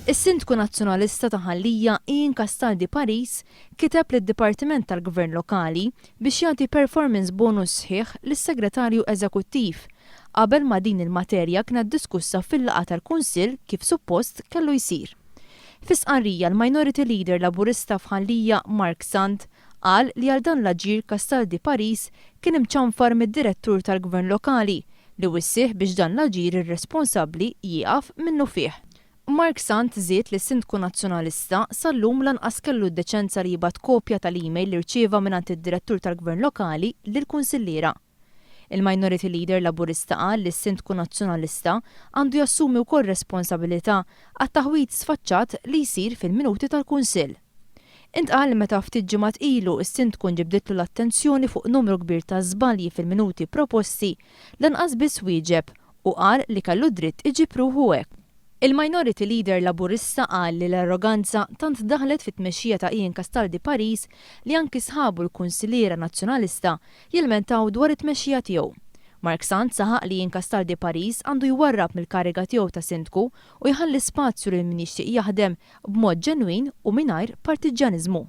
Is-Sindku Nazzjonalista ta' Ħal Lija Ian Castaldi Paris kiteb lid-Dipartiment tal-Gvern Lokali biex jagħti performance bonus sħiħ lis-Segretarju Eżekuttiv qabel ma din il-materja kienet diskussa fil-laqgħa tal-Kunsill kif suppost kellu jsir. Fi stqarrija l-Minority Leader Laburista f'Ħal Lija Mark Sant qal li għal dan l-aġir Castaldi Paris kien imċanfar mid-Direttur tal-Gvern Lokali li wissih biex dan l-aġir irresponsabbli jieqaf minnufih. Mark Sant żied li s-Sindku Nazzjonalista sal-lum lanqas kellu d-deċenza li jibgħat kopja tal-email li rċieva mingħand id-Direttur tal-Gvern Lokali lill-kunsilliera. Il-Minority Leader Laburista qal li s-Sindku Nazzjonalista għandu jassumi wkoll responsabilità għat-taħwid sfaċċat li jsir fil-minuti tal-Kunsill. Intqal li meta ftit ġimgħat ilu s-Sindku nġibditlu l-attenzjoni fuq numru kbir ta' żbalji fil-minuti proposti, lanqas biss wieġeb u qal li kellu dritt iġib ruħu hekk. Il-Minority Leader Laburista qal li l-arroganza tant daħlet fit-tmexxija ta' Ian Castaldi Paris li anki sħabu l-kunsilliera Nazzjonalista jilmentaw dwar it-tmexxija tiegħu. Mark Sant saħaq li Ian Castaldi Paris għandu jwarrab mill-kariga tiegħu ta' Sindku u jħalli spazju lil min jixtieq jaħdem b'mod ġenwin u mingħajr partiġġjaniżmu.